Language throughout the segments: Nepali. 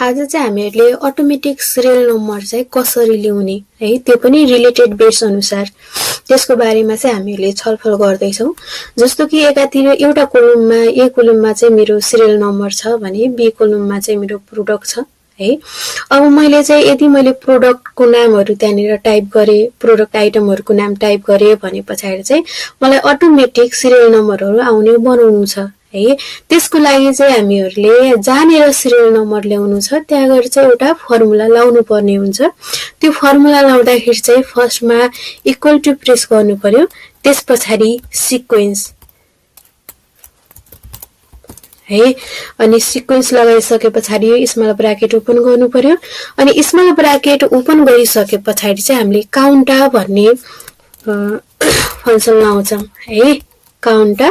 आज चाहिँ हामीहरूले अटोमेटिक सिरियल नम्बर चाहिँ कसरी ल्याउने है त्यो पनि रिलेटेड बेस अनुसार त्यसको बारेमा चाहिँ हामीहरूले छलफल गर्दैछौँ। जस्तो कि एकातिर एउटा कोलममा ए कोलममा चाहिँ मेरो सिरियल नम्बर छ भने बी कोलममा चाहिँ मेरो प्रोडक्ट छ है। अब मैले चाहिँ यदि मैले प्रोडक्टको नामहरू त्यहाँनिर टाइप गरेँ, प्रोडक्ट आइटमहरूको नाम टाइप गरेँ भने पछाडि चाहिँ मलाई अटोमेटिक सिरियल नम्बरहरू आउने बनाउनु छ है। त्यसको लागि चाहिँ हामीहरूले जानेर सिरियल नम्बर ल्याउनु छ, त्यहाँ गएर चाहिँ एउटा फर्मुला लाउनु पर्ने हुन्छ। त्यो फर्मुला लाउँदाखेरि चाहिँ फर्स्टमा इक्वल टु प्रेस गर्नु पर्यो, त्यस पछाडि सिक्वेन्स है। अनि सिक्वेन्स लगाइसके पछाडि स्मल ब्राकेट ओपन गर्नु पर्यो। अनि स्मल ब्राकेट ओपन गरिसके पछाडि चाहिँ हामीले काउन्टा भन्ने फंक्सन लाउँछौँ है, काउन्टा।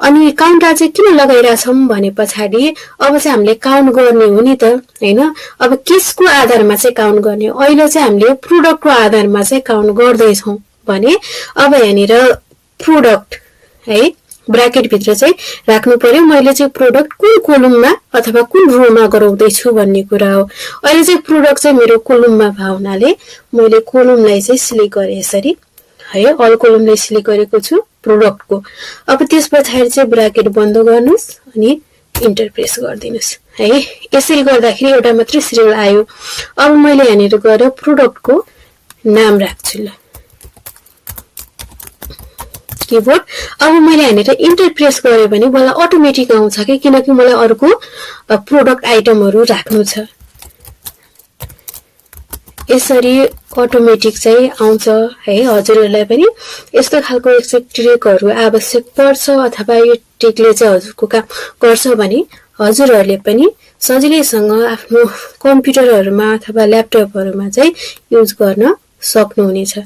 अनि काउन्टा चाहिँ किन लगाइरहेछौँ भने पछाडि अब चाहिँ हामीले काउन्ट गर्ने हो नि त हैन। अब केसको आधारमा चाहिँ काउन्ट गर्ने, अहिले चाहिँ हामीले प्रोडक्टको आधारमा चाहिँ काउन्ट गर्दैछौँ भने अब यहाँनिर प्रोडक्ट है ब्राकेट भित्र चाहिँ राख्नु पर्यो। मैले चाहिँ प्रोडक्ट कुन कोलममा अथवा कुन रोमा गराउँदैछु भन्ने कुरा हो। अहिले चाहिँ प्रोडक्ट चाहिँ मेरो कोलममा भएको हुनाले मैले कोलमलाई चाहिँ सिलेक्ट गरेँ यसरी है, अल कोलमलाई सिलेक्ट गरेको छु प्रोडक्टको। अब त्यस पछाडि चाहिँ ब्राकेट बन्द गर्नुस् अनि इन्टर प्रेस गरिदिनुस् है। यसरी गर्दाखेरि एउटा मात्रै सिरियल आयो। अब मैले यहाँनिर गएर प्रोडक्टको नाम राख्छु ल कीबोर्ड। अब मैले यहाँनिर इन्टर प्रेस गरेँ भने मलाई अटोमेटिक आउँछ कि, किनकि मलाई अर्को प्रोडक्ट आइटमहरू राख्नु छ। यसरी अटोमेटिक चाहिँ आउँछ है। हजुरहरूलाई पनि यस्तो खालको एकचोटि ट्रिकहरू आवश्यक पर्छ अथवा यो ट्रिकले चाहिँ हजुरको काम गर्छ भने हजुरहरूले पनि सजिलैसँग आफ्नो कम्प्युटरहरूमा अथवा ल्यापटपहरूमा चाहिँ युज गर्न सक्नुहुनेछ।